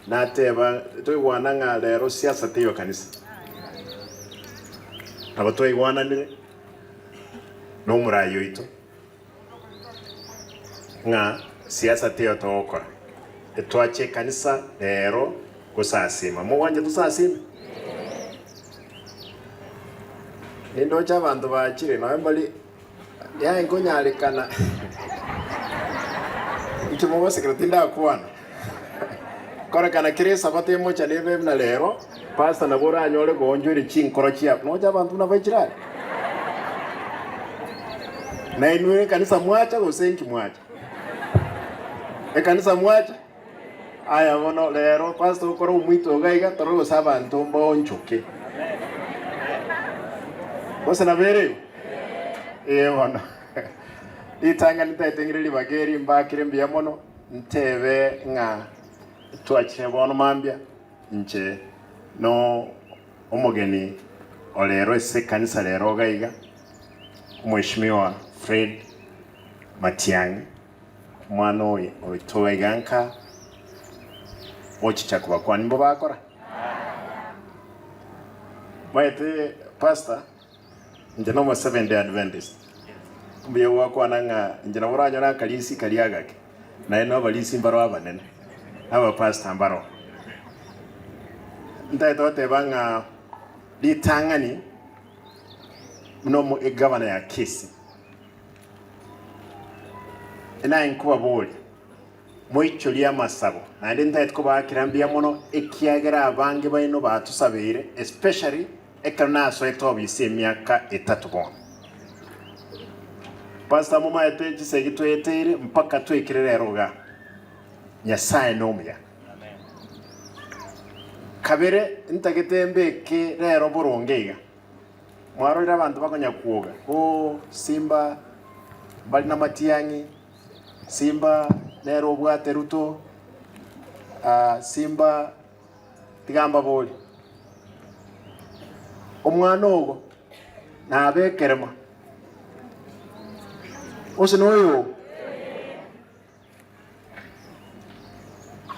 Nateba, Toigwana ng'a rero siasa teiyo kanisa. Nabo twaigwananire nomorai oito ng'a siasa teiyo togokora. Etwache ekanisa rero gosasima. Mogwancha tosasime? Nindoche abanto bachire nonya mbari yaye nkonyarekana inche mogosekera tindakwana. Korekana kera esabato emocha nebe buna rero, pastor nabo oranyore goonchoria chinkoro chiabo. Noche abanto buna baichire are? Nainwe ekanisa mwacha gose inki mwacha? Ekanisa mwacha? Aya bono rero pastor okore omoito iga iga torore gose abanto mbaonchoke. Gose nabo ere igo? Ee bono. Ritang'ani ntaete ng'ire ribaga eri mbakire mbuya mono. Ntebe ng'a twachire bono mambia, inche no omogeni o rero ase ekanisa rero iga iga, Omweshimiwa Fred Matiang'i, omwana oye oito iga iga nka ochicha kobakwania nibo bakora. Omanyete pastor. Inche nomo Seventh Day Adventist. Mbuya gwakwana ng'a inche nabo oranyore akarisi karia agake, naye nobarisi mbaro abanene, na abapastor mbaro. Ntagete goteba ng'a ritang'ani buna omo egavana ya Kisii, naye nkobaboria Moichorie amasabo, naende ntagete kobaakera mbuya mono, ekiagera abange baino batosabeire, especially ekero nasoete obisi emiaka etato bono. Pastor momaete chisegi tweteire mpaka twaikire rero igaa. Nyasaye nomuya. Kabere ntagete mbeke rero boronge iga. Mwarorire abanto bakonya kwoga, oh simba mbari namatiang'i. Simba nere obwate Ruto, Simba tiga mbabori. Omwana ogo nabe ekerema, gose noyo ogo?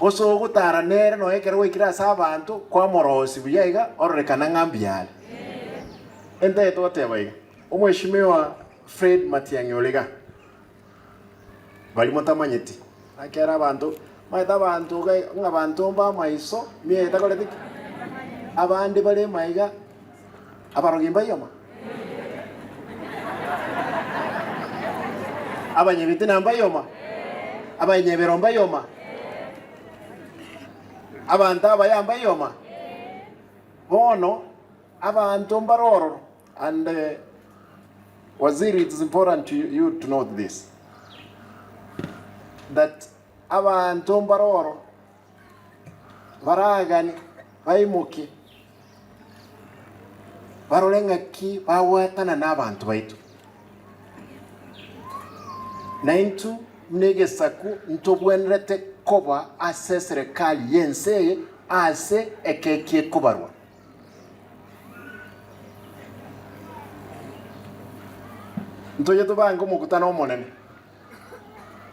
Gose ogotara nere nonya ekero gwaikire ase abanto kwamorosia buya iga ororekana ng'a mbuya are. Entagete goteba iga, Omweshimiwa Fred Matiang'i ore iga. Baria motamanyeti, naki ere abanto, omanyete abanto iga ng'a abanto mba amaiso, mioyo etakoreti ki? Abande bare maiga, abarogi mbayoma? Abanyabitina mbayoma? Abanyebero mbayoma? Abanto abaya mbayoma? Bono, abanto mbare ororo. And Waziri it is important to you to note this that abanto mbare oro baragane baimoke barore ng'aki bagwatana na abanto baito. Naintwe buna egesaku ntobwenerete koba ase eserekari y'ense eye ase ekeki ekobarwa. Ntoche tobange omokutano omonene.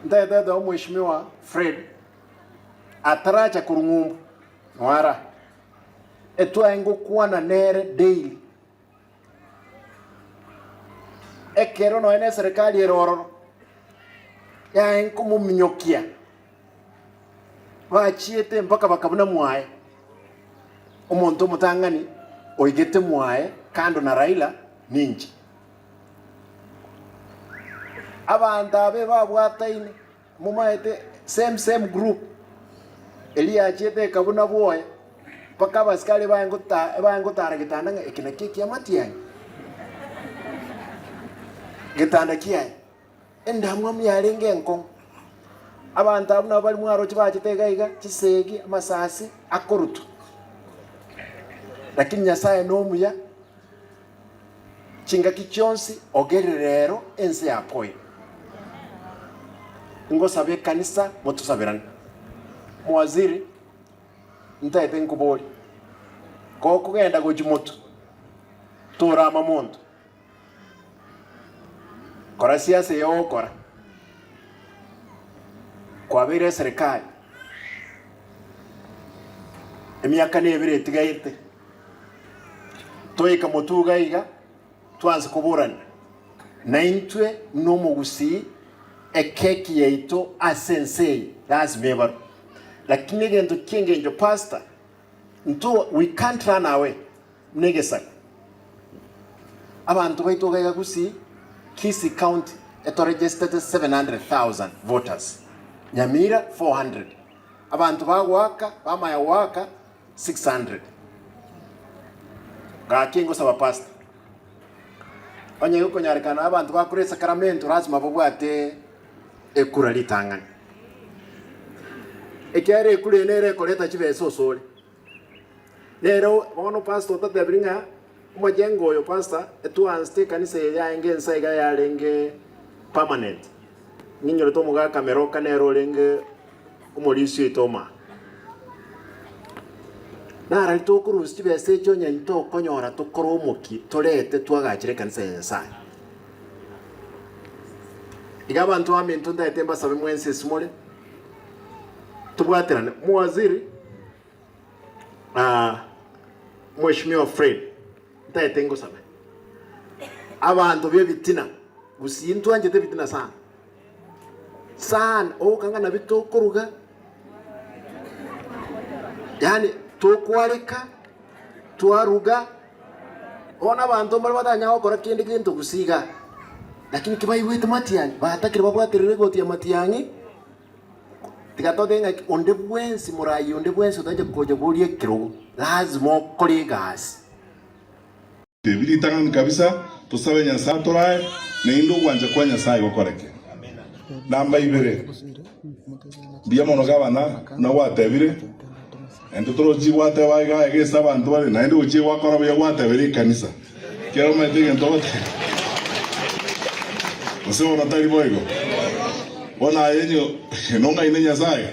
Ntagete goteba omweshimiwa Fred ataracha korwa ng'umbu noara etwae ngokwana nere daily. Ekero nonya na eserekari ere ororo yaye nkomominyokia Bachiete mpaka bakabuna mwaye. Omonto omotang'ani oigete mwaye kando na Raila ninche. Abanto aba ebabwataine, momaete same same group eria yachiete ekabuna bwoye mpaka abasikari baye gotara getanda ng'a eke nakio ekiamatiang'i, getanda kiaye. Endamwamu yarenge enkong'u. Abanto abwo nabo baria mwaroche bachete iga iga, chisegi, amasasi akorutwa. Lakini Nyasaye nomuya, Chingaki chionsi ogerire rero ense yapoire. Ngosabe ekanisa motosaberane. Mwaziri, ntaete nkoborie, gokogenda gochia motwe, torama monto. Kora siasa eye ogokora, kwabeire eserekari, emiaka nebere etigaete, toika motwe iga iga, twanse koborania, naintwe buna omogusii ekeki yaito ase ense eye lazima ebarwe. Lakini egento ki'engencho pastor, nto we can't run away buna egesaku. Abanto baito iga iga Gusii, Kisii County etoregistete 700,000 voters, Nyamira 400, abanto bagoaka bamanya goaka 600. Gaki ngosaba pastor, onye gokonyarekana abanto bakore esakaramento lazima babwate ekura ritang'ani. Ekiagera ekura eye nere ekoreta chibesa osore. Nere bono pastor otatebiri ng'a omojengo oyo pastor etwansete ekanisa eye yaenge ensa iga yarenge permanent. Ng'inyorete omogaka Meroka nere orenge omorisia oito omaa. Narari tokorusia chibesa echio onye ntokonyora tokore omokia torete twagachere ekanisa ya Nyasaye. Iga abanto baminto ntagete mbasabe mwensi ase more, tobwaterane. Mowaziri Mheshimiwa Fred, ntagete ngosabe, abanto b'ebitina, gusii ntwanchete ebitina sana, sana, ogokanga nabio tokoruga, yaani tokwareka, twaruga, bono abanto mbare batanyara gokora kende gento gusii igaa, lakini kibaigwete matiang'i, batakire babwaterere egoti ya matiang'i. Tiga tobe ng'a onde bwensi morayi onde bwensi otache kocha boria ekerogo, lazima okore egasi. Tebi ritang'ani kabisa, tosabe Nyasae atorae, naende ogwancha kwa Nyasae gokoreke. Namba ibere, mbuya mono gavana buna gwatebire, naende torochi gwateba iga iga ase abanto bare, naende gochia gwakora buya gwatebera ekanisa, ekiagera omanyete egento ogoteba. Gose bono tari boigo? Bono aye onye nong'aine Nyasae,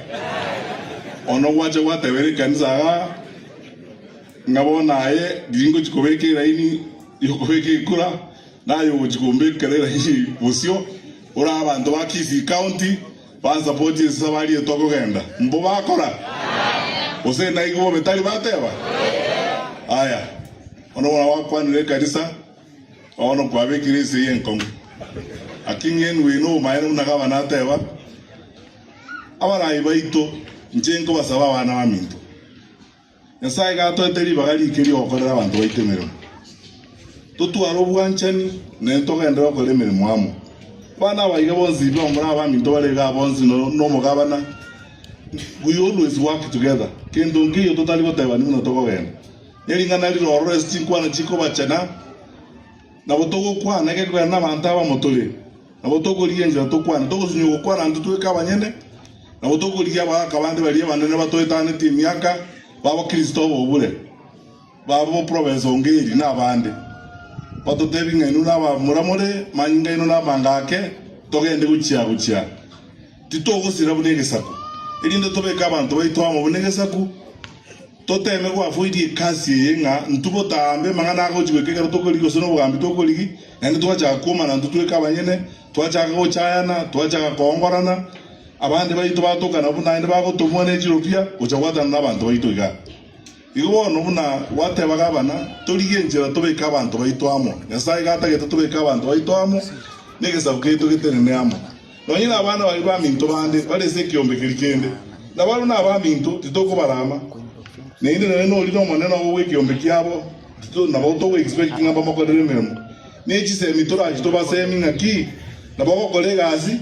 ono gwacha gwatebera ekanisa igaa, Ng'a bono aye riria ngochia kobeka eraini y'okobeka ekura, naye ogochia kombekera eraini bosio, ore abanto ba Kisii County bansapoti ase esabari eye tokogenda. Mbo bakora? Gose naigwe bobe tari bateba? Aya, bono buna gwakwanire ekanisa, bono kwabekire ase eye enkong'u. Lakini anyway nobomaene buna gavana ateba, abarai baito, inche nkobasaba abana baminto. Nyasae gatoete ribaga rike ri'ogokorera abanto baito emeremo. Totware obwanchani, naende togenderere gokora emeremo amo. Abana abaiga bonsi bamura abaminto bare igaa bonsi nomogabana, we always work together. Kento nkeiyo totari gotebani buna tokogenda. Nering'ana rire ororo ase chinkwana chikobachana, nabo togokwana egekogera nabanto abamo tore. Nabo tokorigia enchera tokwane, togosinywa gokwana intwe tweka abanyene, nabo tokorigia abagaaka bande baria abanene batoetanetie emiaka, babo Kristo obobure, babo Professor Ongeri na abande, batotebie ng'a inwe nabamura more, manyinga aino namanga ake, togende gochia gochia. Titogosira buna egesaku, erinde tobeke abanto baito amo buna egesaku. Toteme goafoiria ekasi eye ng'a intwe botambe amang'ana agochia goika ekero tokorigia gose nobogambi tokorigia, naende twachaka kwomana intwe tweka abanyene, twachaka gochayana, twachaka koongorana, abande baito batokana buna naende bagotomwa ne chirofia gocha gwatana nabanto baito igaa. Igo bono buna gwateba gavana, torigie enchera tobeke abanto baito amo. Nyasae iga atagete tobeke abanto baito amo, na egesaku kiaito getenene amo. Nonye nabana baria baminto bande bare ase ekeombe keria kende, na barabwo nabaminto, titokobarama. Naende nonye nori nomonene obo bw'ekeombe kiabo, tito nabo togoexpect ng'a mbamokorere emeremo. Ne chisemi torachi tobasemi ng'aki nabo ogokora egasi,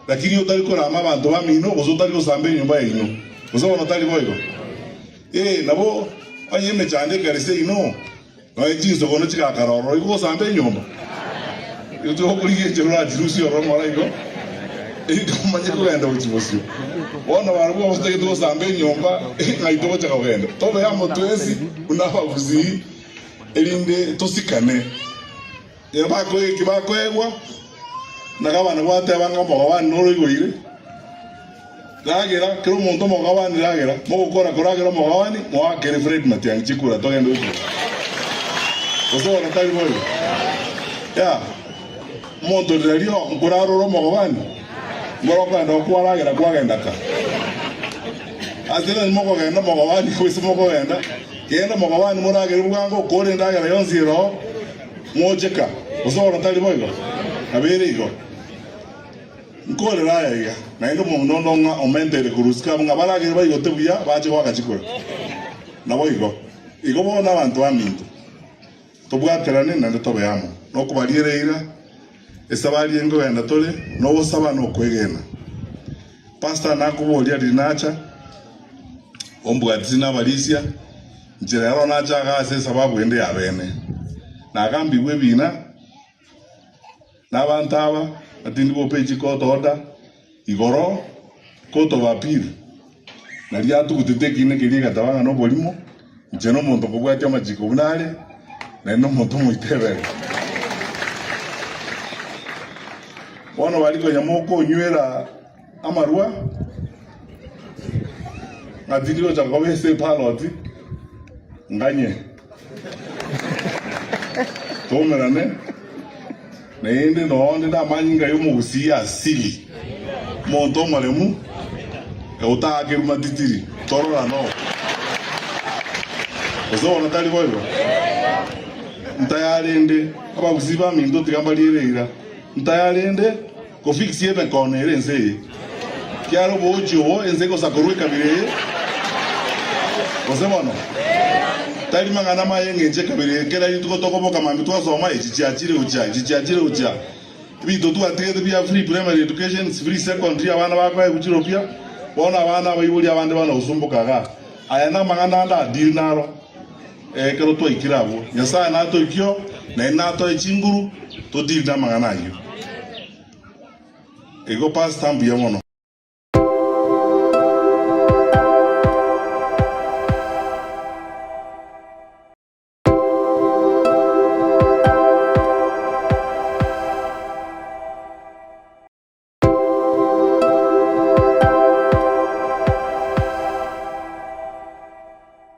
lakini otari korama abanto bamino gose otari gosamba enyomba yaino. Gose bono tari boigo? Ee, nabo onye emechando ekare seino, Nonya chinsogono chigakara ororo igo gosamba enyomba, igo togokorigia enchera orachirusie ororo ng'ora igo, erinde omanye kogenda gochia bosio. Bono barabwo abatagete gosamba enyomba, ng'ai togocha kogenda? Tobe amo twensi buna abagusii, erinde tosikane. Ere bakoegwa eki bakoegwa, na gavana gwateba ng'a omogabani noro oigoire, ragera, kera omonto omogabani ragera, mogokora koragera omogabani, moakere Fred Matiang'i chikura togende gokura. Gose bono tari boigo? Yea, omonto rirorio nkorarore omogabani, nkoro okogenda gokwaragera kwagenda ka. Ase nonye mokogenda omogabani gose mokogenda, genda omogabani moragere bwango, okore endagera yonsi ere oo, Mocheka, gose bono tari boigo? Nabo ere igo. Nkorera aya iga, naende omong'ina onde ong'a omenteire korwa isiko abwo ng'a baragere baigote buya bache goaka chikura. Naboigo. Igo bono abanto baminto, tobwaterane naende tobe amo, nokobariera eira, esabari eye nkogenda tore, nogosaba na okwegena. Pastor nakoboria riria nacha, ombwatisi nabarisia, Inche rero nache iga ase esababu ende y'abeene, nagambigwe ebiina nabanto aba, na tindi gopa echiko otoda igoro, court of appeal, na riatugutete ekiina keria egateba ng'a noborimo, inche nomonto nkobwatia amachiko buna are, naende nomonto omoitebere. Bono baria konya mokonywera Amarwa, ng'a tindi gocha koba ase epaloti, nganye toumerane, naende nonde namanyinga y'omogusii asili, omonto omoremu, otaakerwe matitiri, tororane oo. Gose bono tari boigo? Ntayarende, abagusii baminto tiga mbariere eira, ntayarende. Kofixia emekono ere ense eye, kiagera oboochi obo ense egosakorwa ekabira eye, gose bono tari mang'ana amaya engencho ekabira eye. Kera rituko tokoboka mambia twasoma echi chiachire gochia, echi chiachire gochia. Ebinto twatigete bia free primary education, free secondary abana bakoegwa chiropia, bono abana abaibori abande bana gosumboka igaa. Aya namang'ana ande adiri naro ekero twaikire abwo. Nyasae natoikie oo, naende natoe chinguru todiri namang'ana ayio. Igo pastor mbuya mono.